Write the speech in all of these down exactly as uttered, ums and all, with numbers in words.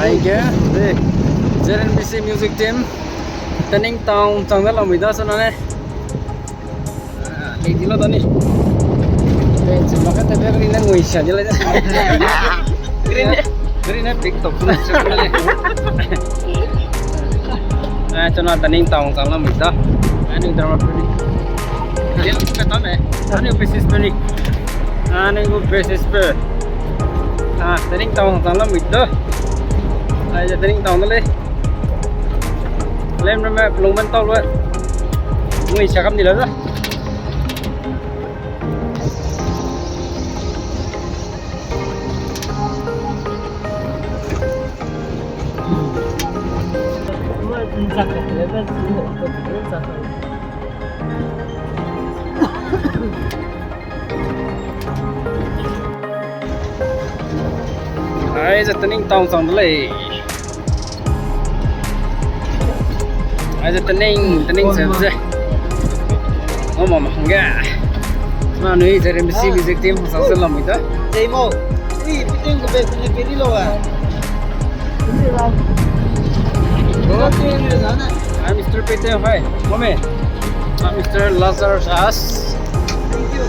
Aige, de, Z N B C Music Team, Tening Town chang da lamui da sana ne. Lei di lo da ni. Lei chim la ka te be green ne ngui sia di la da. Green ne, green ne pick top na sia di la. Ah, chuna Tening Town chang lamui da. Ani drama pe ni. Lei pe ta me. Ani basis pe ni. Ani gu basis pe. Ah, Tening Town chang lamui da. Ai, Tening Town da lei. Lem ramme pelung ben tau lua. Ngui sia kam di la da. Aize Tening Town chang de lei. Aize Tening, Tening se ze. O mama hangge. Ma nui Z N B C Music Team sa se lamui da. Demo. Ui, Peting ko be kune peri lo a. Ah, Mister Peting, hi. Mame. Ah, Mister Lazarus. Thank you.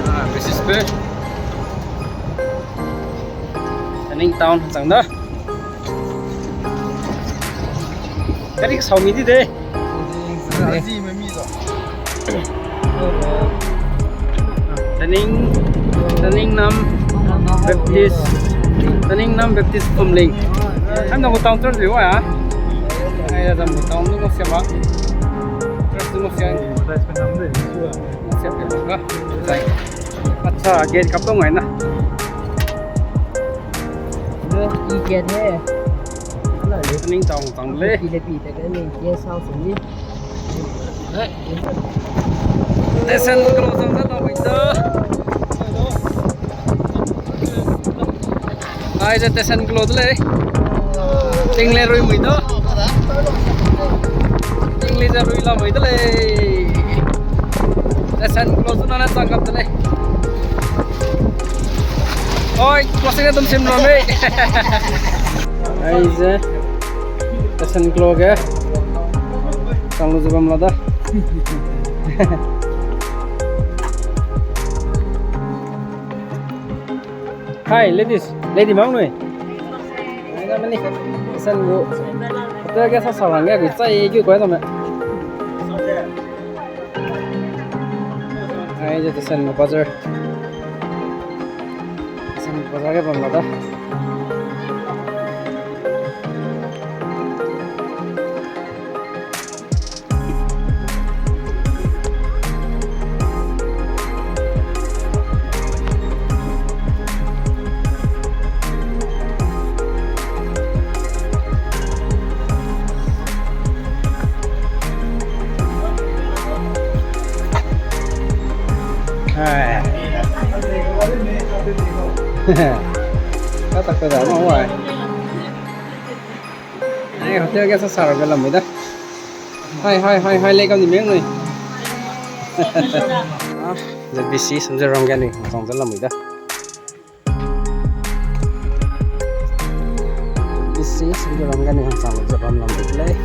Ah, this is good. Tening Town chang da. Kari ka sau mi di de. Tening, Tening Nam Baptist, Tening Nam Baptist Phumling. Ham na ko town church di wa ya. Ai da zam town du mo sia ma. Church du mo sia. Mo sia pe ka. Zai. Acha, gate kap tong ngai na. Ih gate ne. Tening Town chang le. Pi le pi te ke ni, guest house ni. Tesan kelo chang da lamui da. Aize tesan kelo de lei. Ting le rui mui da. Ting le ze rui lamui de lei. Tesan kelo chuna ne chang kap de lei. Oi, plastic ne dum sim lo mei. Aize. Tesan kelo ge. Chang lu ze bam la da. Hi, ladies. Lady mang nui. Ai, na mani. Tesan gu. Te ge sa sa wang ge gu chai gu koi da me. Aize Tesan gu bazar. Tesan gu bazar ge bam la da. Hai. Ka tak ka da ma wai. Ai, hotel ge sa sa ra be lamui da. Hai, hai, hai, hai, le kam ni meng nui. Ah, Z B C Samziram ge ni chang ze lamui da. Z B C Samziram ge ni chang ze bam lamui lei.